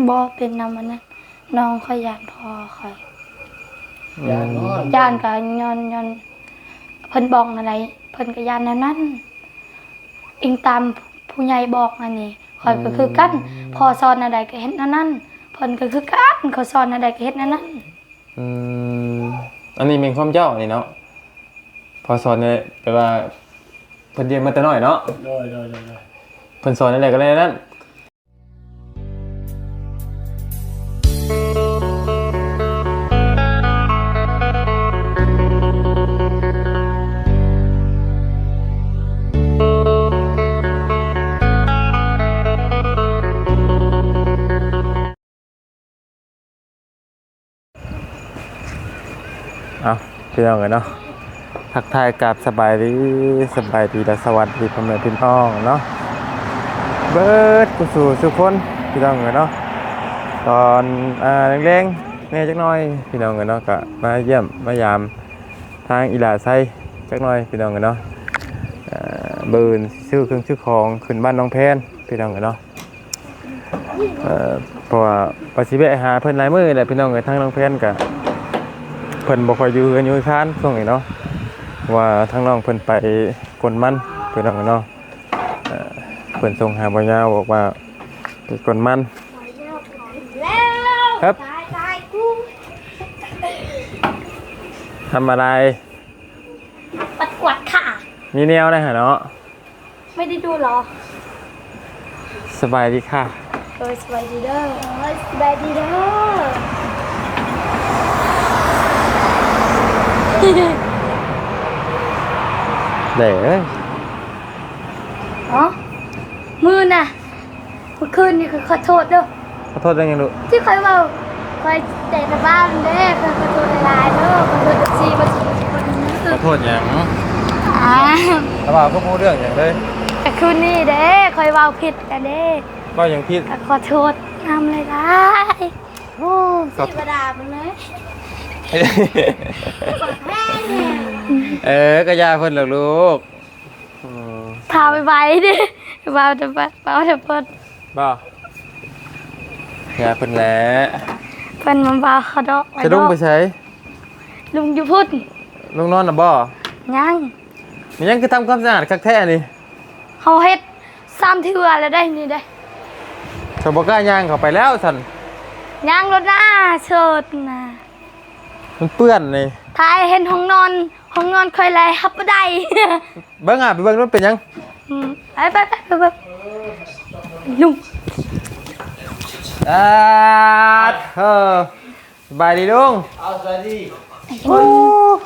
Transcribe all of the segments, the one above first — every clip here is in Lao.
ບໍ່ເປັນນຳອັນນັ້ນ ນ້ອງຂ້ອຍຢ້ານພໍ່ຂ້ອຍ. ຢ້ານ ຢ້ານກໍຍ້ອນ ຍ້ອນເພິ່ນບອກແນວໃດ ເພິ່ນກໍຢ້ານແນວນັ້ນ. ອີງຕາມຜູ້ໃຫຍ່ບອກອັນນີ້ ຂ້ອຍກໍຄືກັນ. ອືມ ພໍ່ສອນແນວໃດກໍເຮັດແນວນັ້ນ ເພິ່ນກໍຄືກັນ ເຂົາສອນແນວໃດກໍເຮັດແນວນັ້ນ. ອືມ ອັນນີ້ແມ່ນຄວາມເຈົ້ານີ້ເນາະ ພໍ່ສອນນີ້ແປວ່າເພິ່ນຮຽນມາແຕ່ນ້ອຍເນາະ. ໂດຍ ໂດຍ ໂດຍ ໂດຍ ເພິ່ນສອນແນວໃດກໍແນວນັ້ນ. ເອົາ ພີ່ນ້ອງເອີຍເນາະ ທັກທາຍກາບສະບາຍດີ ສະບາຍດີ ແລະ ສະຫວັດດີພໍ່ແມ່ພີ່ນ້ອງເນາະ ເບິດສູ່ສູ່ຄົນ ພີ່ນ້ອງເອີຍເນາະ. ຕອນ ອ່າ ແລງໆ ແດ່ຈັກໜ້ອຍ ພີ່ນ້ອງເອີຍເນາະ ກະມາຢ້ຽມມາຢາມທາງອີ່ຫຼ້າໄຊຈັກໜ້ອຍ ພີ່ນ້ອງເອີຍເນາະ. ເອີ ມື້ອື່ນຊິຊື້ເຄື່ອງຊື້ຂອງຂຶ້ນບ້ານໜອງແພນ ພີ່ນ້ອງເອີຍເນາະ. ເອີ ເພາະວ່າວ່າຊິແວະຫາເພິ່ນຫຼາຍມື້ແຫຼະ ພີ່ນ້ອງເອີຍ. ທາງນ້ອງແພນກະ ເພິ່ນບໍ່ຄ່ອຍຢູ່ເຮືອນຢູ່ຊານຊ່ວງນີ້ເນາະ ວ່າທາງນ້ອງເພິ່ນໄປກົນມັນ ພີ່ນ້ອງເອີຍເນາະ. ເອີ ເພິ່ນສົ່ງຫາບ່າວຍາວ ບອກວ່າໄປກົນມັນ. ຄັບ ທຳອະໄລ? ປັດກວາດຂ້າ. ມີແນວໃດຫະເນາະ? ໄມ່ໄດ້ດູເຫຼືອ? ສະບາຍດີຄ່ະ. ໂດຍ ສະບາຍດີເດີ. ໂດຍ ສະບາຍດີເດີ. ແດ່ເອີຍ. ອໍ ມື້ນະ ມື້ຄືນນີ້ຂ້ອຍຂໍໂທດເດີ. ຂໍໂທດເລື່ອງຫຍັງລູກ? ທີ່ຂ້ອຍເວົ້າ ຂ້ອຍແຕ່ລະບ້ານເດ້ ຂ້ອຍຂໍໂທດຫຼາຍໆເດີ. ຂໍໂທດເອັຟຊີ ເບິດທຸກຄົນເດີ. ຂໍໂທດຫຍັງ? ອາ ລະວ່າບໍ່ຮູ້ເລື່ອງຫຍັງເລີຍ. ກະຄືນນີ້ເດ້ ຂ້ອຍເວົ້າຜິດນະເດ້. ເວົ້າຫຍັງຜິດ? ກະຂໍໂທດນຳຫຼາຍໆ. ໂອ້ ຊິບໍ່ດ່າມັນເລີຍ. ເອີ ກະຢ່າເພິ່ນດອກລູກ. ອືມ ພາໄວໆເດ້ ເວົ້າແຕ່ ເວົ້າແຕ່ເພິ່ນ. ບໍ່ ຢ່າເພິ່ນແຫຼະ. ເພິ່ນມາເວົ້າເຂົາດອກ. ຈະລົງໄປໃສ? ລົງຢູ່ພຸ້ນ. ລົງນອນນະບໍ່? ຍັງ. ແມ່ນຫຍັງຄືທຳຄວາມສະອາດຄັກແທ້ນີ້? ເຮົາເຮັດສາມເທື່ອແລ້ວໄດ໋ນີ້ເດ້. ເຂົາບໍ່ກ້າຍ່າງເຂົ້າໄປແລ້ວຊັ້ນ. ຍ່າງໂລດນາ ໂສດນະ. ມັນເປື້ອນນີ້. ຖ້າອ້າຍເຫັນຫ້ອງນອນ ຫ້ອງນອນຂ້ອຍແລະຮັບບໍ່ໄດ້. ເບິ່ງອະ ໄປເບິ່ງດູເປັນຫຍັງ. ອືມ ໄປ ໄປ ໄປ ໄປເບິ່ງ. ລຸງ ອາ ເອີ ສະບາຍດີລຸງ. ເອົາ ສະບາຍດີ. ໂອ້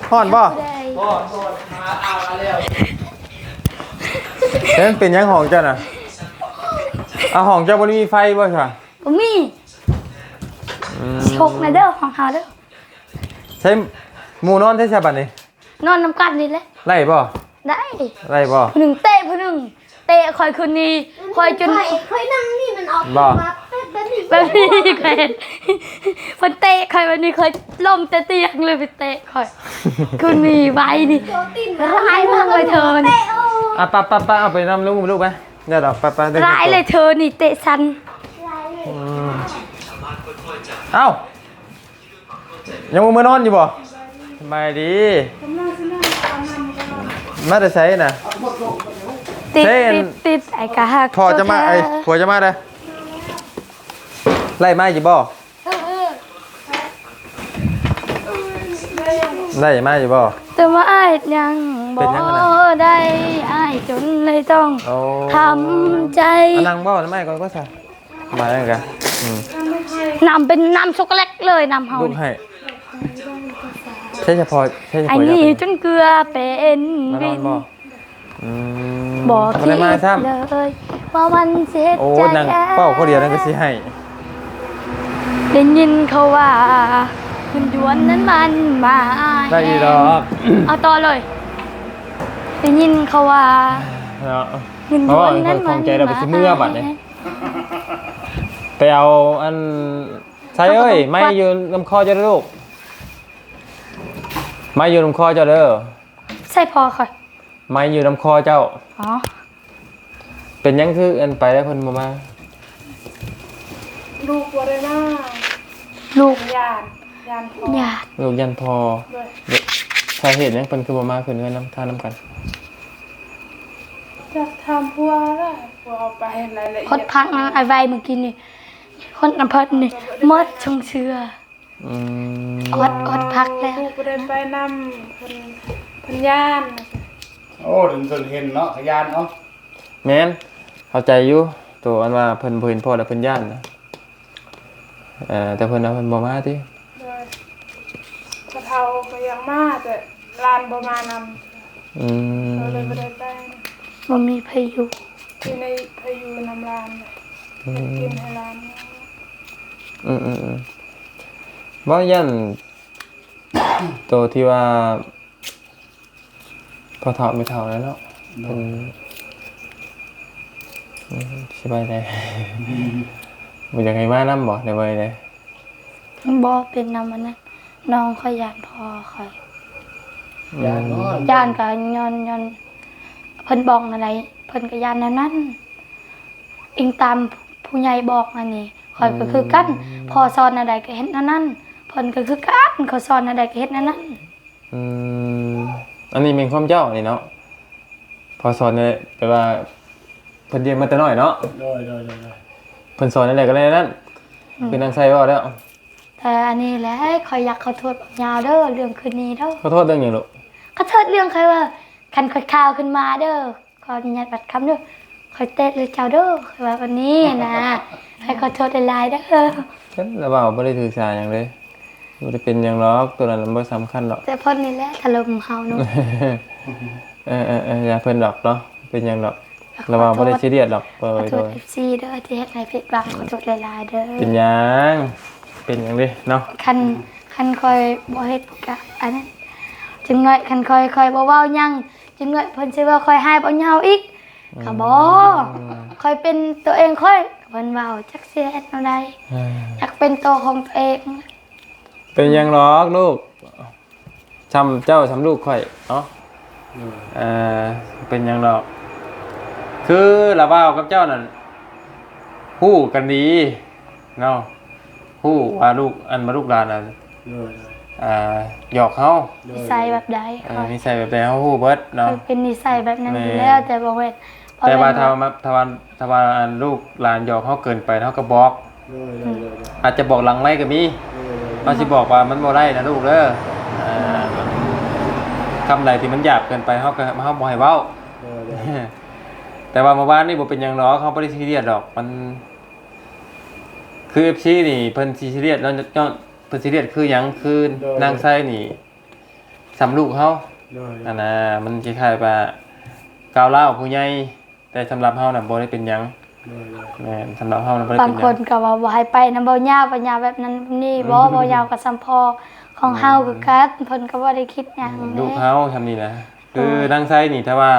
ຮ້ອນບໍ່? ຮ້ອນ ຮ້ອນ ມາອາບນ້ຳແລ້ວ. ເປັນ ເປັນຫຍັງຫ້ອງເຈົ້ານະ? ເອົາ ຫ້ອງເຈົ້າບໍ່ໄດ້ມີໄຟບໍ່ຊະ? ບໍ່ມີ. ອືມ ຊົກນະເດີ ຂອງເຮົາເດີ. ໃຊ້ໝູ່ນອນໃຊ້ຊະບັດນີ້? ນອນນຳກັນນີ້ແຫຼະ. ໄດ້ບໍ່? ໄດ້. ໄດ້ບໍ່? ຜູ້ໜຶ່ງເຕະຜູ້ໜຶ່ງ ເຕະຂ້ອຍຄືນນີ້ ຂ້ອຍຈົນ ຂ້ອຍ ຂ້ອຍນັ່ງນີ້ມັນອອກ ບໍ່ ມາແບບ ແບບນີ້ ແບບນີ້ ຂ້ອຍເຫັນ ເພິ່ນເຕະຂ້ອຍແບບນີ້ ຂ້ອຍລົ້ມແຕ່ຕຽງເລີຍ ເພິ່ນເຕະຂ້ອຍ ຄືນນີ້ໄວນີ້ ໂຕຕີນ ຮ້າຍມາກເລີຍເທີນ. ເຕະ ໂອ້ ອະ ປະ ປະ ປະ ເອົາໄປນຳລຸງ ລູກໄປ ເດີ ໄດ້ດອກ ປະ ປະ ເດີ ຮ້າຍເລີຍເທີນນີ້ ເຕະສັນ. ອືມ ເອົ້າ ຍັງບໍ່ເມືອນອນຢູ່ບໍ່? ສະບາຍດີ. ມາແຕ່ໃສນະ? ຕິດ ຕິດ ຕິດ ໄອ້ກະຮັກ ພໍ່ຈະມາ ໄອ້ຜົວຈະມາເດີ. ໄລ່ມາຢູ່ບໍ່? ໄລ່ມາຢູ່ບໍ່? ແຕ່ວ່າອ້າຍເຮັດຫຍັງ ເປັນຫຍັງນະ? ບໍ່ໄດ້ ອ້າຍຈົນເລີຍຕ້ອງ ໂອ້ ທຳໃຈ. ອາ ນັ່ງເວົ້ານຳອ້າຍກ່ອນກໍຊະ. ມາແລ້ວກະ ອືມ ນ້ຳເປັນນ້ຳຊັອກໂກແລັດເລີຍ ນ້ຳເຮົາ ລູກໃຫ້ ໃຊ້ສະເພາະ ໃຊ້ສະເພາະ ອັນນີ້ຈົນເກືອເປັນວິນ ມານອນບໍ່? ອືມ ບໍ່ຄິດເລີຍວ່າມັນຊິເຮັດໃຈ. ໂອ້ ນັ່ງເວົ້າຄົນດຽວນັ້ນກໍຊິໃຫ້ ໄດ້ຍິນເຂົາວ່າເງິນດ່ວນນັ້ນມັນມາ ໄດ້ຢູ່ດອກ ເອົາຕໍ່ເລີຍ ໄດ້ຍິນເຂົາວ່າ ເນາະ ເງິນດ່ວນນັ້ນມັນ ຂອງໃຈລະ ໄປຊິເມືອບັດນີ້. ໄປເອົາອັນ ໄຊເອີຍ ໄມ້ຢູ່ນຳຄໍເຈົ້າເດີລູກ ໄມ້ຢູ່ນຳຄໍເຈົ້າເດີ. ໃສ່ພໍ່ຂ້ອຍ ໄມ້ຢູ່ນຳຄໍເຈົ້າ. ອໍ ເປັນຫຍັງຄືອັນໄປແລ້ວເພິ່ນບໍ່ມາ? ລູກບໍ່ໄດ້ມາ ລູກຢ້ານ ຢ້ານພໍ່ ຢ້ານ ລູກຢ້ານພໍ່ ໂດຍ ສາເຫດຫຍັງເພິ່ນຄືບໍ່ມາຂຶ້ນເຮືອນນຳ ທານນຳກັນ? ຈັກຖາມຜົວລະ ຜົວເອົາໄປລາຍລະອຽດ ຄົດພັກນະ ອ້າຍໄວມື້ກີ້ນີ້ ຄົດນຳເພິ່ນນີ້ໝົດຊົງເຊື່ອ ອືມ ອອດ ອອດພັກແລ້ວ ລູກບໍ່ໄດ້ໄປນຳ ເພິ່ນ ເພິ່ນຢ້ານ ໂອ້ ເພິ່ນເຫັນເນາະ ຢ້ານເນາະ ແມ່ນ ເຂົ້າໃຈຢູ່ ໂຕອັນວ່າເພິ່ນບໍ່ເຫັນພໍ່ແລ້ວເພິ່ນຢ້ານນະ ເອີ ແຕ່ເພິ່ນວ່າເພິ່ນບໍ່ມາຕິ ໂດຍ ພໍ່ເຖົ້າກໍຢາກມາ ແຕ່ຫຼານບໍ່ມານຳ ອືມ ກໍເລີຍບໍ່ໄດ້ໄປ ບໍ່ມີໃຜຢູ່ ຢູ່ໃນ ໃຜຢູ່ນຳຫຼານ ອືມ ເຮັດກິນໃຫ້ຫຼານ ອືມໆໆ ບໍ່ຢ້ານ ໂຕທີ່ວ່າ ພໍ່ເຖົ້າແມ່ເຖົ້າແລ້ວເນາະ ໂດຍ ເພິ່ນ ອືມ ສະບາຍໃຈ ອືມ ບໍ່ຢາກໃຫ້ມານຳບໍ່ ຫຼືວ່າໃດ? ບໍ່ ເປັນນຳອັນນັ້ນ ນ້ອງຂ້ອຍຢ້ານພໍ່ຂ້ອຍ ຢ້ານເນາະ ຢ້ານກໍຍ້ອນ ຍ້ອນເພິ່ນບອກແນວໃດ ເພິ່ນກໍຢ້ານແນວນັ້ນ ອີງຕາມຜູ້ໃຫຍ່ບອກອັນນີ້ ຂ້ອຍກໍຄືກັນ ອືມ ພໍ່ສອນແນວໃດກໍເຮັດແນວນັ້ນ ເພິ່ນກໍຄືກັນ ເຂົາສອນແນວໃດກໍເຮັດແນວນັ້ນ ອືມ ອັນນີ້ແມ່ນຄວາມເຈົ້ານີ້ເນາະ ພໍ່ສອນແບບວ່າເພິ່ນລ້ຽງມາແຕ່ນ້ອຍເນາະ ໂດຍໆໆໆ ເພິ່ນສອນແນວໃດກໍແນວນັ້ນ ອືມ ຄືນາງໄຊເວົ້າແລ້ວ ແຕ່ອັນນີ້ແຫຼະ ຂ້ອຍຢາກຂໍໂທດບັກຍາວເດີ ເລື່ອງຄືນນີ້ເດີ ຂໍໂທດເລື່ອງຫຍັງລູກ? ຂໍໂທດເລື່ອງຂ້ອຍວ່າ ຄັນຂ້ອຍຂ່າວຂຶ້ນມາເດີ ຂໍອະນຸຍາດບັດຄຳເດີ ຂ້ອຍເຕະເລີຍເຈົ້າເດີ ຂ້ອຍວ່າແບບນີ້ນະ ຂ້ອຍຂໍໂທດຫຼາຍໆເດີ ເພິ່ນລະເວົ້າບໍ່ໄດ້ຖືກສາຫຍັງເລີຍ ບໍ່ໄດ້ເປັນຫຍັງດອກ ໂຕນັ້ນມັນບໍ່ສຳຄັນດອກ ແຕ່ເພິ່ນນີ້ແຫຼະຖະຫຼົ່ມເຮົາເນາະ ເອີໆໆ ຢ່າເພິ່ນດອກເນາະ ເປັນຫຍັງດອກ ລະວ່າບໍ່ໄດ້ຊີຣຽສດອກ ໂດຍໆ ຂໍໂທດເອັຟຊີເດີທີ່ເຮັດໃຫ້ຜິດຫວັງ ຂໍໂທດຫຼາຍໆເດີ ເປັນຫຍັງ ເປັນຫຍັງເດເນາະ ຄັນ ຄັນຂ້ອຍບໍ່ເຮັດກະອັນນັ້ນ ຈັກໜ້ອຍຄັນຂ້ອຍ ຂ້ອຍບໍ່ເວົ້າຫຍັງ ຈັກໜ້ອຍເພິ່ນຊິວ່າຂ້ອຍຮ້າຍບໍ່ເຍົາອີກ ອືມ ກໍບໍ່ ຂ້ອຍເປັນໂຕເອງຂ້ອຍ ເພິ່ນເວົ້າ ຈັກຊິເຮັດແນວໃດ ເອີ ຢາກເປັນໂຕຂອງໂຕເອງ ເປັນຫຍັງດອກລູກ ຊ່ຳເຈົ້າຊ່ຳລູກຂ້ອຍເນາະ ໂດຍ ເອີ ເປັນຫຍັງດອກ ຄືລາວບ່າວກັບເຈົ້ານັ້ນ ຮູ້ກັນດີເນາະ ຮູ້ວ່າລູກ ອັນວ່າລູກຫຼານນະ ໂດຍ ອ່າ ຢອກເຮົາ ໂດຍ ນິໄສແບບໃດ ເອີ ນິໄສແບບໃດເຮົາຮູ້ເບິດເນາະ ເປັນນິໄສແບບນັ້ນຢູ່ແລ້ວ ແຕ່ບໍ່ແມ່ນ ແຕ່ວ່າຖ້າວ່າ ຖ້າວ່າ ຖ້າວ່າອັນລູກຫຼານຢອກເຮົາເກີນໄປ ເຮົາກໍບອກ ໂດຍໆໆໆ ອາດຈະບອກຫຼັງໄມກໍມີ ໂດຍໆໆ ເຮົາຊິບອກວ່າມັນບໍ່ໄດ້ນະລູກເດີ ອ່າ ຄຳໃດທີ່ມັນຫຍາບເກີນໄປ ເຮົາກໍ ເຮົາບໍ່ໃຫ້ເວົ້າ ໂດຍໆ ແຕ່ວ່າເມື່ອວານນີ້ບໍ່ເປັນຫຍັງດອກ ເຮົາບໍ່ໄດ້ຊີຣຽສດອກ ມັນ ຄືເອັຟຊີນີ້ເພິ່ນຊິຊີຣຽສເນາະ ເນາະ ເພິ່ນຊີຣຽສຄືຫຍັງ ຄື ໂດຍ ນາງໄຊນີ້ ສ່ຳລູກເຮົາ ໂດຍ ອັນນ່າ ມັນຄ້າຍໆວ່າກ້າວຮ້າວຜູ້ໃຫຍ່ ແຕ່ສຳລັບເຮົານະບໍ່ໄດ້ເປັນຫຍັງ ໂດຍໆ ແມ່ນ ສຳລັບເຮົານະບໍ່ໄດ້ເປັນຫຍັງ ບາງຄົນກໍວ່າບໍ່ໃຫ້ໄປນຳເບົາຍາວ ເບົາຍາວແບບນັ້ນແບບນີ້ ອືມ ບໍ່ ເບົາຍາວກໍສ່ຳພໍ່ຂອງເຮົາ ອືມ ຄືກັນ ເພິ່ນກໍບໍ່ໄດ້ຄິດຫຍັງ ອືມ ເດ້ ລູກເຮົາຊ່ຳນີ້ນະ ໂດຍ ຄືນາງໄຊນີ້ ຖ້າວ່າ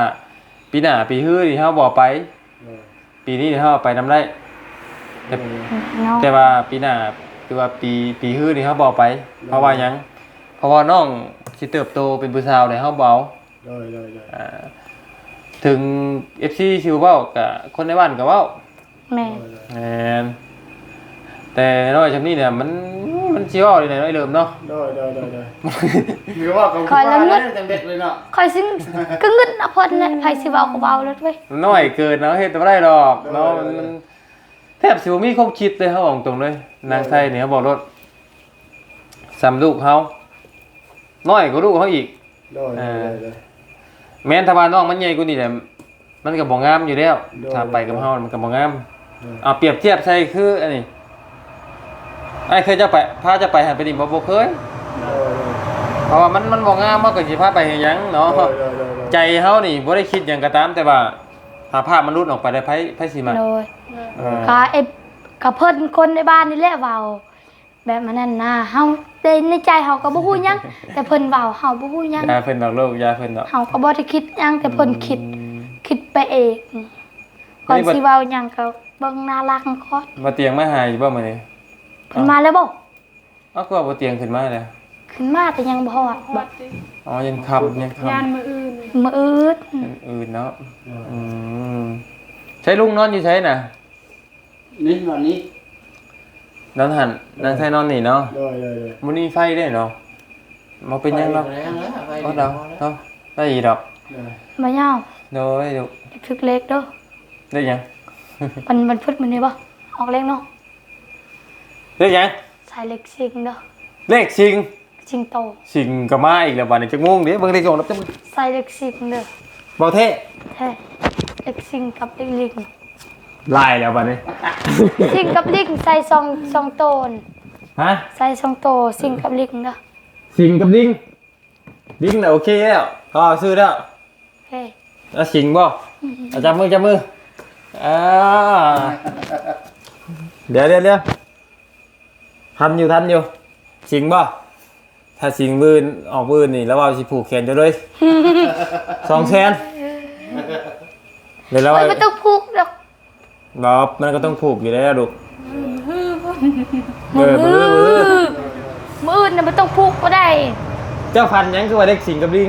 ປີໜ້າປີຮືນີ້ເຮົາບໍ່ໄປ ໂດຍ ປີນີ້ເຮົາເອົາໄປນຳໄດ້ ແຕ່ ເນາະ ແຕ່ວ່າປີໜ້າ ຫຼືວ່າປີ ປີຮືນີ້ເຮົາບໍ່ເອົາໄປ ໂດຍ ເພາະວ່າຫຍັງ? ເພາະວ່ານ້ອງຊິເຕີບໂຕເປັນຜູ້ສາວແລ້ວ ເຮົາບໍ່ເອົາ ໂດຍໆໆ ອ່າ ເຖິງເອັຟຊີຊິບໍ່ເວົ້າ ກະຄົນໃນບ້ານກະເວົ້າ ແມ່ນ ໂດຍໆ ແມ່ນ ແຕ່ນ້ອຍຊ່ຳນີ້ນະ ມັນ ມັນຊິເວົ້າໄດ້ແນວໃດເລີ່ມເນາະ ໂດຍໆໆ ຄືວ່າກໍ ຂ້ອຍລະງຶດ ຈັ່ງເດັດເລີຍເນາະ ຂ້ອຍຊິ ກໍງຶດນຳເພິ່ນແຫຼະ ໃຜຊິເວົ້າກໍເວົ້າໂລດເວີຍ ນ້ອຍເກີນເນາະ ເຮັດບໍ່ໄດ້ດອກເນາະ ໂດຍໆໆ ມັນ ແທບຊິບໍ່ມີຄວາມຄິດເລີຍ ເຮົາເວົ້າຕົງເລີຍ ໂດຍ ນາງໄຊນີ້ເຮົາບອກໂລດ ສ່ຳລູກເຮົາ ນ້ອຍກວ່າລູກເຮົາອີກ ໂດຍ ເອີ ໂດຍ ໂດຍ ແມ່ນ ຖ້າວ່ານ້ອງມັນໃຫຍ່ກວ່ານີ້ແຫຼະ ມັນກໍບໍ່ງາມຢູ່ແລ້ວ ໂດຍ ຖ້າໄປກັບເຮົາມັນກໍບໍ່ງາມ ໂດຍ ເອົາປຽບທຽບໃສ່ຄືອັນນີ້ ອ້າຍເຄີຍເຈົ້າໄປ ພາເຈົ້າໄປຫັ້ນໄປນີ້ບໍ່? ບໍ່ເຄີຍ ໂດຍ ໂດຍ ເພາະວ່າມັນ ມັນບໍ່ງາມ ເຮົາກໍຊິພາໄປເຮັດຫຍັງເນາະ ໂດຍ ໂດຍ ໂດຍ ໂດຍ ໃຈເຮົານີ້ບໍ່ໄດ້ຄິດຫຍັງກໍຕາມ ແຕ່ວ່າ ຖ້າພາບມັນຫຼຸດອອກໄປແລ້ວ ໃຜ ໃຜຊິມັກ ໂດຍ ເອີ ກະເອັບ ກະເພິ່ນຄົນໃນບ້ານນີ້ແຫຼະເວົ້າ ແບບອັນນັ້ນນະ ເຮົາ ແຕ່ໃນໃຈເຮົາກໍບໍ່ຮູ້ຫຍັງ ແຕ່ເພິ່ນເວົ້າເຮົາບໍ່ຮູ້ຫຍັງ ຢ່າເພິ່ນດອກລູກ ຢ່າເພິ່ນດອກ ເຮົາກໍບໍ່ໄດ້ຄິດຫຍັງ ແຕ່ເພິ່ນຄິດ ອືມ ຄິດໄປເອງ ກ່ອນຊິເວົ້າຫຍັງກໍເບິ່ງໜ້າຫຼັງກ່ອນ ບໍ່ຕຽງມາຫາຢູ່ບໍ່ມື້ນີ້? ເພິ່ນມາແລ້ວບໍ່? ເອົ້າ ຄືວ່າບໍ່ຕຽງຂຶ້ນມາແລ້ວ? ຂຶ້ນມາແຕ່ຍັງບໍ່ຮອດ ບໍ່ຮອດຕິ ອໍ ຍັງຄ່ຳ ຍັງຄ່ຳ ຢ້ານມື້ອື່ນ ມື້ອື່ນ ມື້ອື່ນເນາະ ອືມ ໃສລຸງນອນຢູ່ໃສນະ? ນີ້ ນອນນີ້ ນອນຫັ້ນ ເອີ ນາງໄຊນອນນີ້ເນາະ. ໂດຍ ໂດຍ ໂດຍ. ບໍ່ມີໄຟເດ້ເນາະ. ບໍ່ເປັນຫຍັງດອກ. ໄຟແລ້ວ ໄຟ ໂອ້ ເດ້ ເນາະ ເນາະ ໄດ້ອີກດອກ. ໂດຍ. ບໍ່ຍອມ. ໂດຍ ລູກ ຢາກຖືກເລກເດີ້. ເລກຫຍັງ? ວັນ ວັນພຸດມື້ນີ້ບໍ່? ອອກເລກເນາະ. ເລກຫຍັງ? ໃສ່ເລກສິງເດີ້. ເລກສິງ? ສິງໂຕ. ສິງກໍມາອີກແລ້ວບັດນີ້. ຈັກໂມງເດ້? ເບິ່ງເລກອອກແລ້ວ. ໃສ່ເລກສິງເດີ້. ເວົ້າແທ້? ແທ້. ເລກສິງກັບເລກລິງ. ຫຼາຍແລ້ວບັດນີ້. ສິງກັບລິງໃສ່ສອງ ສອງໂຕນະ. ຮະ? ໃສ່ສອງໂຕ ສິງກັບລິງເດີ້. ສິງກັບລິງ. ລິງນະໂອເຄແລ້ວ. ເຂົາເອົາຊື່ແລ້ວ. ເອີ ເອົາສິງບໍ່? ອືມ ເອົາຈັບມື ຈັບມື. ອ່າ ດຽວ ດຽວ ດຽວ. ທັນຢູ່ ທັນຢູ່. ສິງບໍ່? ຖ້າສິງມື້ອື່ນ ອອກມື້ອື່ນນີ້ ລາວວ່າຊິຜູກແຂນເຈົ້າເລີຍ ສອງແສນ. ແລ້ວລາວວ່າ ມັນບໍ່ຕ້ອງຜູກດອກ. ບໍ່ ມັນກໍຕ້ອງຜູກຢູ່ແລ້ວລູກ. ເອີ ມື້ ມື້ ມື້ອື່ນນະບໍ່ຕ້ອງຜູກກໍໄດ້. ເຈົ້າຝັນຫຍັງ ຄືວ່າເດັກສິງກັບລິງ?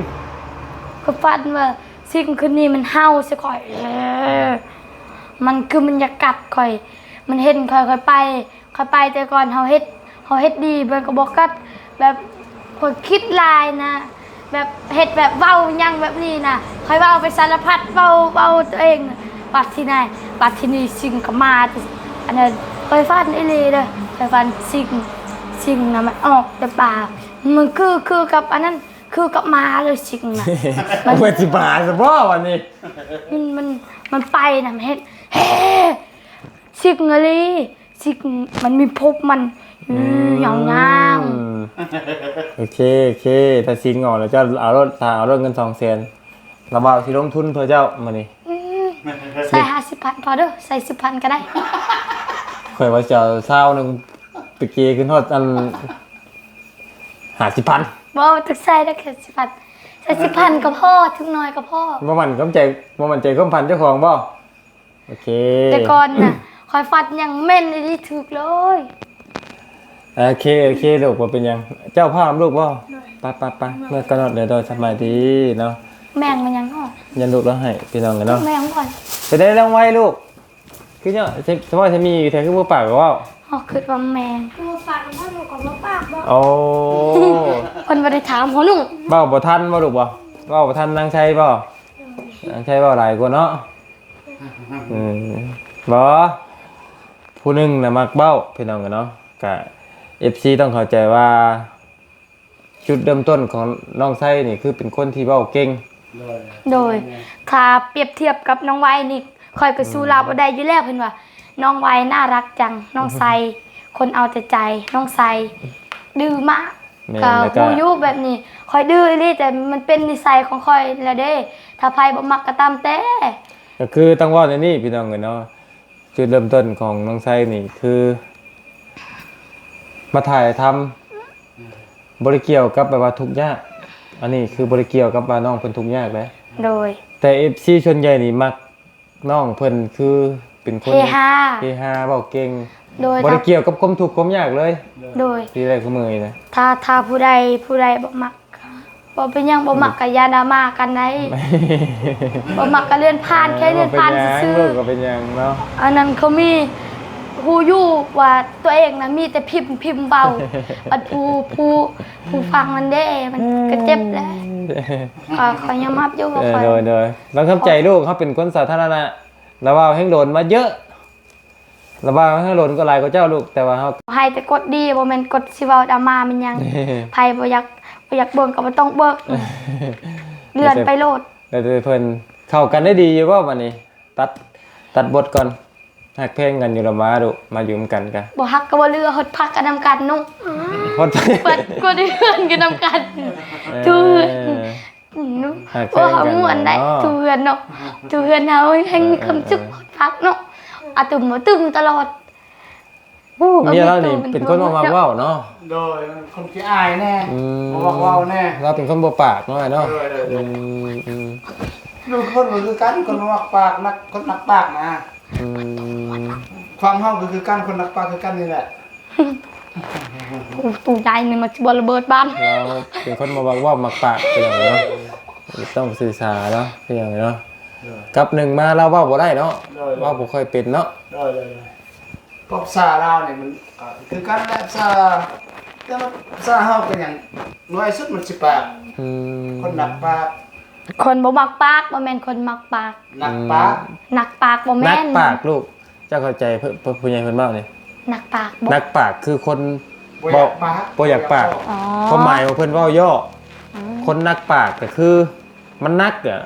ກໍຝັນວ່າສິງຄືນນີ້ມັນເຫົ່າໃສ່ຂ້ອຍ. ມັນຄືມັນຢາກກັດຂ້ອຍ. ມັນເຫັນຂ້ອຍ ຂ້ອຍໄປ ຂ້ອຍໄປແຕ່ກ່ອນເຮົາເຮັດ ເຮົາເຮັດດີມັນກໍບໍ່ກັດ. ແບບຂ້ອຍຄິດຫຼາຍນະ ແບບເຮັດແບບເວົ້າຫຍັງແບບນີ້ນະ ຂ້ອຍເວົ້າໄປສາລະພັດ ເວົ້າ ເວົ້າຕົວເອງ. ບັດທີໃນ ບັດທີນີ້ສິງກໍມາ ອັນນັ້ນ ຂ້ອຍຝັນອີ່ຫຼີເດີ້. ຂ້ອຍຝັນສິງ ສິງນະມັນອອກແຕ່ປ່າ ມັນຄື ຄືກັບອັນນັ້ນ ຄືກັບໝາເລີຍສິງນະ. ມັນ ເພິ່ນຊິມາຊະບໍ່ວັນນີ້? ມັນ ມັນ ມັນໄປນະ ມັນເຮັດ ເຮ ສິງອີ່ຫຼີ. ຊິ ມັນມີພົບມັນ ອືມ ຍາວໆ. ໂອເຄ ໂອເຄ ຖ້າຊິງອອກແລ້ວເຈົ້າເອົາໂລດ ຖ້າເອົາໂລດເງິນສອງແສນ ລະບ່າວຊິລົງທຶນເພື່ອເຈົ້າມື້ນີ້. ອືມ ໃສ່ຫ້າສິບພັນພໍເດີ້ ໃສ່ສິບພັນກໍໄດ້. ຂ້ອຍວ່າຈະເອົາຊາວໜຶ່ງໄປເກຂຶ້ນຮອດອັນຫ້າສິບພັນ. ບໍ່ ບໍ່ຕ້ອງໃສ່ດອກຫ້າສິບພັນ ໃສ່ສິບພັນກໍພໍ ຖືກໜ້ອຍກໍພໍ. ບໍ່ໝັ້ນໃຈ ບໍ່ໝັ້ນໃຈຄວາມຝັນເຈົ້າຂອງບໍ່? ໂອເຄ ແຕ່ກ່ອນນະ ຂ້ອຍຝັນຫຍັງແມ່ນອີ່ຫຼີ ຖືກເລີຍ. ໂອເຄ ໂອເຄລູກ ບໍ່ເປັນຫຍັງ. ເຈົ້າພາລູກບໍ່? ໂດຍ ໄປ ໄປ ໄປ ເມືອກ່ອນເນາະ. ໂດຍ ໂດຍ ສະບາຍດີເນາະ. ແມ່ງມັນຫຍັງເນາະ? ຢ້ານລູກລາວໃຫ້ ພີ່ນ້ອງເອີຍເນາະ. ແມ່ງກ່ອນ. ເປັນໄດ໋ນ້ອງໄວລູກ? ຄືເນາະ ສະ ສະວ່າຈະມີຢູ່ແທ້ ຄືບໍ່ປາກເວົ້າ? ເຮົາຄິດວ່າແມ່ງ. ບໍ່ປາກ ເຮົາກໍບໍ່ປາກບໍ່? ໂອ້ ເພິ່ນບໍ່ໄດ້ຖາມເຮົາໜຸ່ງ. ເວົ້າບໍ່ທັນບໍ່ລູກບໍ່? ເວົ້າບໍ່ທັນນາງໄຊບໍ່? ໂດຍ ນາງໄຊເວົ້າຫຼາຍກວ່າເນາະ. ເອີ ບໍ່ ຜູ້ໜຶ່ງນະມັກເວົ້າ ພີ່ນ້ອງເອີຍເນາະ. ກະ ເອັຟຊີ ຕ້ອງເຂົ້າໃຈວ່າ ຈຸດເລີ່ມຕົ້ນຂອງນ້ອງໄຊນີ້ ຄືເປັນຄົນທີ່ເວົ້າເກັ່ງ. ໂດຍ ໂດຍ ຖ້າປຽບທຽບກັບນ້ອງໄວນີ້ ຂ້ອຍກໍສູ້ລາວບໍ່ໄດ້ຢູ່ແລ້ວ. ເພິ່ນວ່າ ນ້ອງໄວໜ້າຮັກຈັງ ນ້ອງໄຊຄົນເອົາແຕ່ໃຈ ນ້ອງໄຊດື້ມາກ. ແມ່ນ ກໍ ແລ້ວກໍ ຮູ້ຢູ່ແບບນີ້ ຂ້ອຍດື້ອີ່ຫຼີ ແຕ່ມັນເປັນນິໄສຂອງຂ້ອຍແລ້ວເດ້. ຖ້າໃຜບໍ່ມັກກໍຕາມແຕ່. ກໍຄືຕ້ອງເວົ້າແນວນີ້ ພີ່ນ້ອງເອີຍເນາະ. ຈຸດເລີ່ມຕົ້ນຂອງນ້ອງໄຊນີ້ຄື ມາຖ່າຍທຳ ບໍ່ໄດ້ກ່ຽວກັບແບບວ່າທຸກຍາກ. ອັນນີ້ຄືບໍ່ໄດ້ກ່ຽວກັບວ່ານ້ອງເພິ່ນທຸກຍາກເດ້. ໂດຍ ແຕ່ ເອັຟຊີ ສ່ວນໃຫຍ່ນີ້ມັກ ນ້ອງເພິ່ນຄືເປັນຄົນເຮຮາ ເຮຮາ ເວົ້າເກັ່ງ. ໂດຍ ບໍ່ໄດ້ກ່ຽວກັບຄວາມທຸກຄວາມຍາກເລີຍ. ໂດຍ ທີ່ແລກຄືມື້ນີ້ນະ ຖ້າ ຖ້າຜູ້ໃດ ຜູ້ໃດບໍ່ມັກ ບໍ່ເປັນຫຍັງ ບໍ່ມັກກໍຢ່າດຣາມາກັນໄດ້. ບໍ່ມັກກໍເລື່ອນຜ່ານ ເອີ ແຄ່ເລື່ອນຜ່ານຊື່ໆ ກໍເປັນຫຍັງເນາະ. ອັນນັ້ນເຂົາມີ ຮູ້ຢູ່ວ່າຕົວເອງນະມີແຕ່ພິມ ພິມເວົ້າ. ອັນຜູ້ ຜູ້ ຜູ້ຟັງນັ້ນເດ້ ມັນກໍເຈັບແຫຼະ. ເອີ ກໍ ກໍຍອມຮັບຢູ່ວ່າ ເອີ ຂ້ອຍ ໂດຍ ໂດຍ ຕ້ອງເຂົ້າໃຈລູກ ເຮົາເປັນຄົນສາທາລະນະ. ລະເວົ້າແຮງໂດນມາເຍີະ ລະເວົ້າແຮງໂດນກໍຫຼາຍກວ່າເຈົ້າລູກ ແຕ່ວ່າເຮົາ ໃຫ້ແຕ່ກົດດີ ບໍ່ແມ່ນກົດຊິເວົ້າດຣາມາແມ່ນຫຍັງ. ໃຜບໍ່ຢາກ ບໍ່ຢາກເບິ່ງກໍບໍ່ຕ້ອງເບິ່ງ ເລື່ອນໄປໂລດ. ແລ້ວແຕ່ເພິ່ນ ເຂົ້າກັນໄດ້ດີຢູ່ບໍ່ບັດນີ້? ຕັດ ຕັດບົດກ່ອນ. ຮັກແພງກັນຢູ່ລະມາລູກ ມາຢູ່ນຳກັນກະ ບໍ່ຮັກກໍບໍ່ເຫຼືອ ຮອດພັກກັນນຳກັນເນາະ. ຮອດ ເພິ່ນກໍໄດ້ເຮືອນກັນນຳກັນ. ເອີ ທຸເຮືອນ ອືມ ຮັກແພງກັນ ໂອ້ ມ່ວນໄດ໋ເນາະ ທຸເຮືອນເນາະ. ທຸເຮືອນເຮົາແຮ່ງມີຄວາມສຸກ ເອີ ຮອດພັກເນາະ. ອາຕຶມ ອາຕຶມຕະຫຼອດ. ໂອ້ ເມຍລາວນີ້ເປັນຄົນບໍ່ມັກເວົ້າເນາະ. ໂດຍ ຄົນຂີ້ອາຍແດ່ ອືມ ບໍ່ມັກເວົ້າແດ່. ລາວເປັນຄົນບໍ່ປາກເນາະ ອ້າຍເນາະ. ໂດຍ ໂດຍ ອືມ ອືມ ທຸກຄົນກໍຄືກັນ ຄົນບໍ່ມັກປາກ ມັກ ຄົນມັກປາກນະ. ອືມ ຄວາມເຮົາກໍຄືກັນ ຄົນມັກປາກຄືກັນນີ້ແຫຼະ. ໂອ້ ຕູ້ໃຫຍ່ນີ້ມັນຊິບໍ່ລະເບີດບາດ. ລາວເປັນຄົນບໍ່ມັກເວົ້າມັກປາກ ພີ່ນ້ອງເນາະ. ຕ້ອງສຶກສາເນາະ ພີ່ນ້ອງເນາະ. ໂດຍ ກັບໜຶ່ງມາລາວເວົ້າບໍ່ໄດ້ເນາະ. ໂດຍ ເວົ້າບໍ່ຄ່ອຍເປັນເນາະ. ໂດຍ ໂດຍ ໂດຍ. ພາສາລາວນີ້ມັນກໍຄືກັນແຫຼະ ພາສາ ແຕ່ວ່າພາສາເຮົາກໍຍັງ ໜ້ອຍສຸດມັນຊິປາກ ອືມ ຄົນນັກປາກ ຄົນບໍ່ມັກປາກ ບໍ່ແມ່ນຄົນມັກປາກ ນັກປາກ ອືມ ນັກປາກບໍ່ແມ່ນ ນັກປາກລູກ ເຈົ້າເຂົ້າໃຈເພິ່ນ ຜູ້ໃຫຍ່ເພິ່ນເວົ້ານີ້ ນັກປາກບໍ່ ນັກປາກຄືຄົນບໍ່ ບໍ່ຢາກປາກ ບໍ່ຢາກປາກ ອໍ ຄວາມໝາຍວ່າເພິ່ນເວົ້າຍໍ້ ອືມ ຄົນນັກປາກກໍຄືມັນໜັກອະ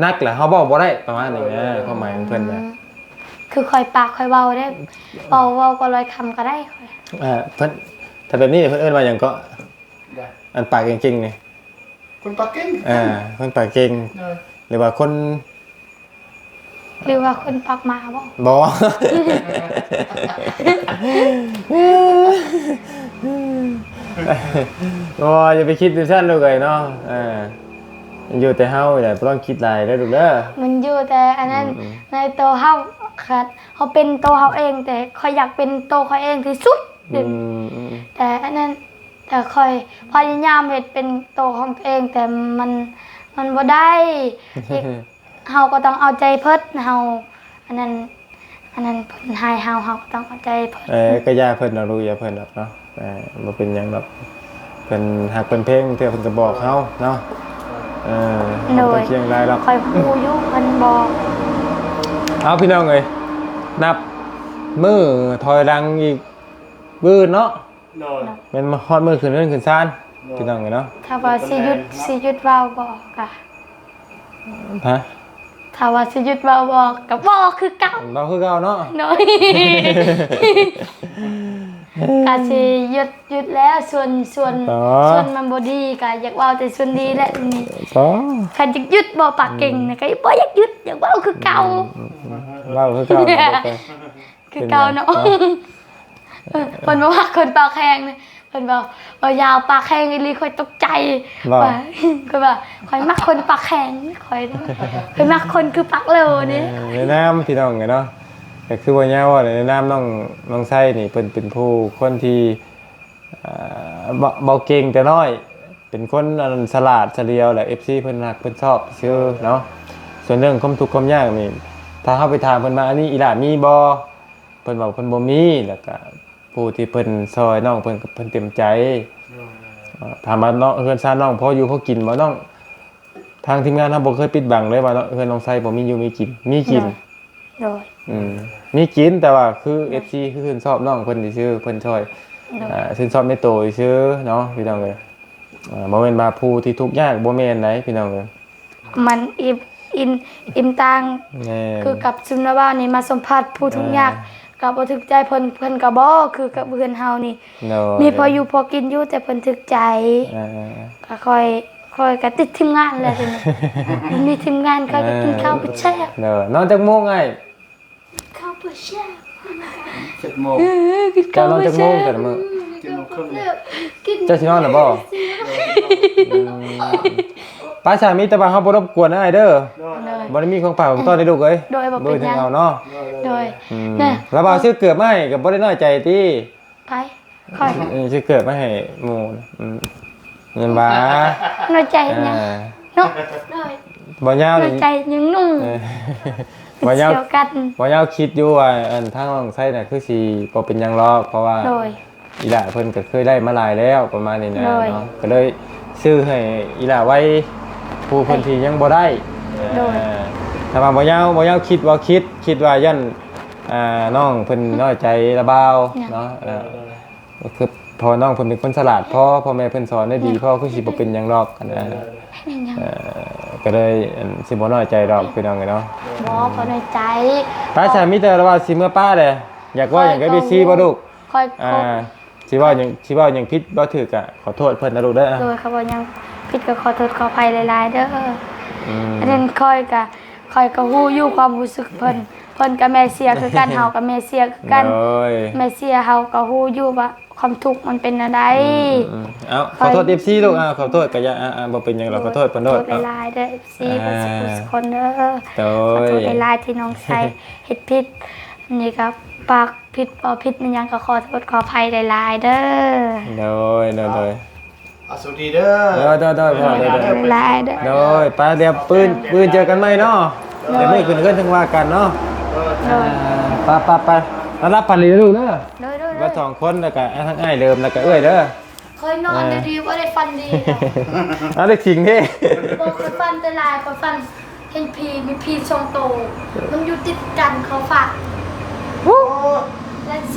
ໜັກແລ້ວເຮົາເວົ້າບໍ່ໄດ້ ປະມານນີ້ນະ ຄວາມໝາຍຂອງເພິ່ນນະ ອືມ ຄືຂ້ອຍປາກຂ້ອຍເວົ້າເດ້ ເວົ້າ ເວົ້າກໍຮ້ອຍຄຳກໍໄດ້ ເອີ ເພິ່ນ ຖ້າແບບນີ້ເພິ່ນເອີ້ນວ່າຫຍັງເກາະ ອັນປາກເກັ່ງໆນີ້ ຄົນປາກເກັ່ງ ເອີ ຄົນປາກເກັ່ງ ເອີ ຫຼືວ່າຄົນ ຫຼືວ່າຄົນປາກໝາບໍ ບໍ່ ບໍ່ ຢ່າໄປຄິດຈັ່ງຊັ້ນລູກເອີຍເນາະ ເອີ ຢູ່ແຕ່ເຮົານີ້ແຫຼະ ບໍ່ຕ້ອງຄິດຫຼາຍເດີລູກເດີ ມັນຢູ່ແຕ່ອັນນັ້ນ ອືມໆ ໃນໂຕເຮົາ ຄັນເຮົາເປັນໂຕເຮົາເອງ ແຕ່ຂ້ອຍຢາກເປັນໂຕຂ້ອຍເອງທີ່ສຸດ ອືມໆ ແຕ່ອັນນັ້ນ ແຕ່ຂ້ອຍພະຍາຍາມເຮັດເປັນໂຕຂອງຕົວເອງ ແຕ່ມັນ ມັນບໍ່ໄດ້ ເຮົາກໍຕ້ອງເອົາໃຈເພິ່ນ ເຮົາ ອັນນັ້ນ ອັນນັ້ນເພິ່ນໃຫ້ເຮົາ ເຮົາກໍຕ້ອງເອົາໃຈເພິ່ນ ເອີ ກໍຢ່າເພິ່ນດອກລູກ ຢ່າເພິ່ນດອກເນາະ ເອີ ບໍ່ເປັນຫຍັງດອກ ເພິ່ນຮັກເພິ່ນແພງ ເທື່ອເພິ່ນກໍບອກເຮົາເນາະ ເອີ ບໍ່ຕ້ອງຄຽງຫຼາຍດອກ ຂ້ອຍຮູ້ຢູ່ເພິ່ນບອກ ເອົາ ພີ່ນ້ອງເອີຍ ນັບມື້ຖອຍຫຼັງອີກ ມື້ອື່ນເນາະ ໂດຍ ແມ່ນຮອດມື້ຂຶ້ນເຮືອນຂຶ້ນຊານ ໂດຍ ພີ່ນ້ອງເອີຍເນາະ ຖ້າວ່າຊິຢຸດ ຊິຢຸດເວົ້າບໍ່ກະ ຮະ ຖ້າວ່າຊິຢຸດເວົ້າບໍ່ກະບໍ່ຄືເກົ່າ ເວົ້າຄືເກົ່າເນາະ ໂດຍ ກະຊິຢຸດ ຢຸດແລ້ວ ສ່ວນ ສ່ວນ ສ່ວນມັນບໍ່ດີກະຢາກເວົ້າແຕ່ສ່ວນດີແຫຼະນີ້ ຄັນຢາກຢຸດບໍ່ປາກເກັ່ງນະ ກະບໍ່ຢາກຢຸດ ຢາກເວົ້າຄືເກົ່າ ອືມ ເວົ້າຄືເກົ່າ ຄືເກົ່າເນາະ ເອີ ເພິ່ນບໍ່ມັກຄົນປາກແຂງ ເພິ່ນເວົ້າ ເວົ້າຍາວປາກແຂງອີ່ຫຼີ ຂ້ອຍຕົກໃຈ ວ່າ ຂ້ອຍວ່າ ຂ້ອຍມັກຄົນປາກແຂງ ຂ້ອຍ ຂ້ອຍມັກຄົນຄືປາກເຫຼົ່ນີ້ ເອີ ໃນນາມພີ່ນ້ອງເນາະ ກໍຄືວ່າຍາວເວົ້າໃນນາມນ້ອງ ນ້ອງໄຊນີ້ ເພິ່ນເປັນຜູ້ຄົນທີ່ ເອີ ເວົ້າ ເວົ້າເກັ່ງແຕ່ນ້ອຍ ເປັນຄົນອັນສະຫຼາດສະຫຼຽວ ແລະ ເອັຟຊີ ເພິ່ນຮັກເພິ່ນຊອບຊື່ເນາະ ສ່ວນເລື່ອງຄວາມທຸກຄວາມຍາກນີ້ ຖ້າເຮົາໄປຖາມເພິ່ນວ່າ ອັນນີ້ອີ່ຫຼ້າມີບໍ່? ເພິ່ນວ່າເພິ່ນບໍ່ມີ ແລ້ວກະຜູ້ທີ່ເພິ່ນຊ່ອຍນ້ອງເພິ່ນ ເພິ່ນເຕັມໃຈ ໂດຍ ເອີ ຖາມວ່າເນາະ ເຮືອນຊານນ້ອງພໍຢູ່ພໍກິນບໍ່ນ້ອງ? ທາງທີມງານເຮົາບໍ່ເຄີຍປິດບັງເລີຍວ່າເນາະ ເຮືອນນ້ອງໄຊບໍ່ມີຢູ່ມີກິນ ມີກິນ ໂດຍ ໂດຍ ອືມ ມີກິນ ແຕ່ວ່າຄື ໂດຍ ເອັຟຊີ ຄືຊື່ນຊອບນ້ອງເພິ່ນຊື່ໆ ເພິ່ນຊ່ອຍ ໂດຍ ອາ ຊື່ນຊອບໃນໂຕຊື່ໆເນາະ ພີ່ນ້ອງເອີຍ ອາ ບໍ່ແມ່ນວ່າຜູ້ທີ່ທຸກຍາກ ບໍ່ແມ່ນໃດພີ່ນ້ອງເອີຍ ມັນອີ່ມ ອີ່ມ ອີ່ມຕ່າງ ແມ່ນ ຄືກັບຊຸມນາວານີ້ມາສຳພາດຜູ້ທຸກຍາກ ອ່າ ກໍບໍ່ຖືກໃຈເພິ່ນ ເພິ່ນກໍບໍ່ຄືກັບເຮືອນເຮົານີ້ ໂດຍ ມີພໍຢູ່ພໍກິນຢູ່ ແຕ່ເພິ່ນຖືກໃຈ ອ່າ ກໍຂ້ອຍ ຂ້ອຍກໍຕິດທີມງານແຫຼະ ມີທີມງານຂ້ອຍກໍກິນເຂົ້າບໍ່ແຊບ ໂດຍ ນອນຈັກໂມງອ້າຍ? ເຂົ້າບໍ່ແຊບ ເຈັດໂມງ ເອີ ກິນເຂົ້າບໍ່ແຊບ ເຈົ້ານອນຈັກໂມງແຕ່ລະມື້? ເຈັດໂມງເຄິ່ງ ເຈົ້າຊິນອນແລ້ວບໍ່? ອືມ ໄປຊະ ມີແຕ່ວ່າເຮົາບໍ່ລົບກວນອ້າຍເດີ ໂດຍ ບໍ່ໄດ້ມີຂອງຝາກຂອງຕ້ອນໃຫ້ລູກເອີຍ ໂດຍ ບໍ່ເປັນຫຍັງ ເອົາເນາະ ໂດຍ ອືມ ລະວ່າຊື້ເກີບມາໃຫ້ກໍບໍ່ໄດ້ນ້ອຍໃຈຕິ? ໃຜ? ຂ້ອຍ ເອີ ຊື້ເກີບມາໃຫ້ໝູ່ ອືມ ແມ່ນຫວາ? ນ້ອຍໃຈຫຍັງ ອ່າ ເນາະ ໂດຍ ບໍ່ຍາວ ນ້ອຍໃຈຫຍັງໜຸ່ມ ເອີ ບໍ່ຍາວ ບໍ່ຍາວຄິດຢູ່ວ່າ ອັນ ທາງນ້ອງໄຊນະ ຄືຊິບໍ່ເປັນຫຍັງຫຼອກ ເພາະວ່າ ໂດຍ ອີ່ຫຼ້າເພິ່ນກໍເຄີຍໄດ້ມາຫຼາຍແລ້ວ ປະມານນີ້ນະ ໂດຍ ເນາະ ກໍເລີຍຊື້ໃຫ້ອີ່ຫຼ້າໄວ້ ຜູ້ເພິ່ນ ໂດຍ ທີ່ຍັງບໍ່ໄດ້ ໂດຍ ເອີ ຖ້າວ່າບໍ່ຍາວ ບໍ່ຍາວຄິດ ບໍ່ຄິດ ຄິດວ່າຢ້ານ ອ່າ ນ້ອງເພິ່ນນ້ອຍໃຈລະບ່າວເນາະ ໂດຍ ເອີ ໂດຍ ກໍຄື ເພາະວ່ານ້ອງເພິ່ນເປັນຄົນສະຫຼາດພໍ ພໍ່ແມ່ເພິ່ນສອນໄດ້ດີພໍ ຄືຊິບໍ່ເປັນຫຍັງດອກ ໂດຍ ເອີ ເປັນຫຍັງ ເອີ ກໍເລີຍ ອັນ ຊິບໍ່ນ້ອຍໃຈດອກ ໂດຍ ພີ່ນ້ອງເອີຍເນາະ ບໍ່ ບໍ່ນ້ອຍໃຈ ໄປຊະ ມີແຕ່ລະວ່າຊິເມືອປ້າແຫຼະ ຢາກເວົ້າຫຍັງກັບ ຂ້ອຍກໍ ເອັຟຊີ ບໍ່ລູກ? ຂ້ອຍ ອ່າ ຊິເວົ້າຫຍັງ ຊິເວົ້າຫຍັງຜິດບໍ່ຖືກກະຂໍໂທດເພິ່ນນະລູກເດີ ໂດຍ ຄັນເວົ້າຫຍັງຜິດກໍຂໍໂທດຂໍອະໄພຫຼາຍໆເດີ ອືມ ອັນນັ້ນຂ້ອຍກະ ຂ້ອຍກໍຮູ້ຢູ່ຄວາມຮູ້ສຶກເພິ່ນ ເພິ່ນກໍແມ່ເສຍຄືກັນ ເຮົາກໍແມ່ເສຍຄືກັນ ໂດຍ ແມ່ເສຍເຮົາກໍຮູ້ຢູ່ວ່າຄວາມທຸກມັນເປັນແນວໃດ ອືມໆໆ ເອົາ ຂໍໂທດ ເອັຟຊີ ລູກ ອ່າ ຂໍໂທດກໍຢ່າ ອ່າໆ ບໍ່ເປັນຫຍັງດອກ ໂດຍ ຂໍໂທດເພິ່ນໂລດ ຂໍໂທດຫຼາຍໆເດີ ເອັຟຊີ ອ່າ ເບິດສຸຄົນເດີ ໂດຍ ຂໍໂທດຫຼາຍໆທີ່ນ້ອງໄຊເຮັດຜິດ ອັນນີ້ກໍປາກ ຜິດບໍ່ຜິດແມ່ນຫຍັງກໍຂໍໂທດຂໍອະໄພຫຼາຍໆເດີ ໂດຍ ໂດຍ ໂດຍ ອາ ໂຊກດີເດີ ໂດຍ ໂດຍ ໂດຍ ພໍ່ ໂດຍ ໂດຍ ຫຼາຍໆເດີ ໂດຍ ໄປ ດຽວປືນ ປືນເຈີກັນໃໝ່ເນາະ ໂດຍ ດຽວມື້ອື່ນເຮືອນຈັ່ງວ່າກັນເນາະ ໂດຍ ອ່າ ໄປ ໄປ ໄປ ນອນຫຼັບຝັນດີເດີລູກເດີ. ໂດຍ ໂດຍ ໂດຍ ວ່າສອງຄົນ ແລ້ວກໍທັງອ້າຍເລີມ ແລ້ວກໍເອື້ອຍເດີ. ຂ້ອຍນອນ ເອີ ດີໆ ບໍ່ໄດ້ຝັນດີດອກ. ເອົາເດັກສິງເດ້. ບໍ່ ຂ້ອຍຝັນແຕ່ຫຼາຍ ຂ້ອຍຝັນເຫັນຜີ ມີຜີສອງໂຕ ມັນຢູ່ຕິດກັນ ເຂົາຝາກ.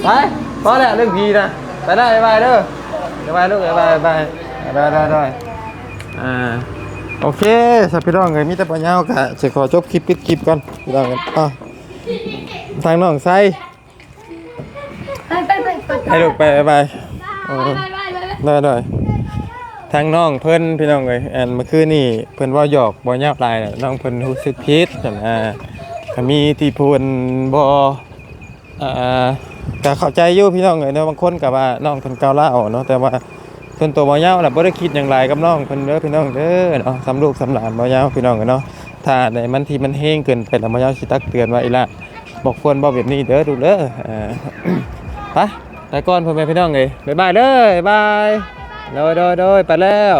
ໄປ ພໍແລ້ວເລື່ອງຜີນະ. ໄປໄດ້ ບາຍບາຍເດີ. ບາຍບາຍລູກ ບາຍບາຍ ບາຍບາຍ. ໂດຍ ໂດຍ ອ່າ ໂອເຄ ສຳ ພີ່ນ້ອງເອີຍ ມີແຕ່ບໍ່ຍາວກະຊິຂໍຈົບຄລິບ ປິດຄລິບກ່ອນ ພີ່ນ້ອງ. ເອົາ ທາງນ້ອງໄຊ ໄປ ໄປ ໄປ ໄປ ໄປລູກ ໄປ ບາຍບາຍ. ເອີ ໄດ້ ໄດ້ ທາງນ້ອງເພິ່ນ ພີ່ນ້ອງເອີຍ ອັນ ເມື່ອຄືນນີ້ເພິ່ນເວົ້າຫຍອກບໍ່ຍາວຫຼາຍ ນ້ອງເພິ່ນຮູ້ສຶກຜິດຫັ້ນນະ. ກໍມີທີ່ເພິ່ນບໍ່ ອ່າ ກໍເຂົ້າໃຈຢູ່ ພີ່ນ້ອງເອີຍເນາະ. ບາງຄົນກໍວ່ານ້ອງເພິ່ນກ້າວລ້າວເນາະ ແຕ່ວ່າສ່ວນຕົວບ່າວຍາວລະບໍ່ໄດ້ຄິດຫຍັງຫຼາຍກັບນ້ອງເພິ່ນເດີ ພີ່ນ້ອງເດີເນາະ. ສ່ຳລູກສ່ຳຫຼານບ່າວຍາວ ພີ່ນ້ອງເອີຍເນາະ. ຖ້າໃດມັນທີ່ມັນແຮງເກີນໄປລະ ບ່າວຍາວຊິຕັກເຕືອນວ່າ ອີ່ຫຼ້າ ບໍ່ຄວນເວົ້າແບບນີ້ເດີລູກເດີ. ເອີ ໄປ ໄປກ່ອນ ພໍ່ແມ່ພີ່ນ້ອງເອີຍ ບາຍບາຍເດີ ບາຍບາຍ. ໂດຍ ໂດຍ ໂດຍ ໄປແລ້ວ.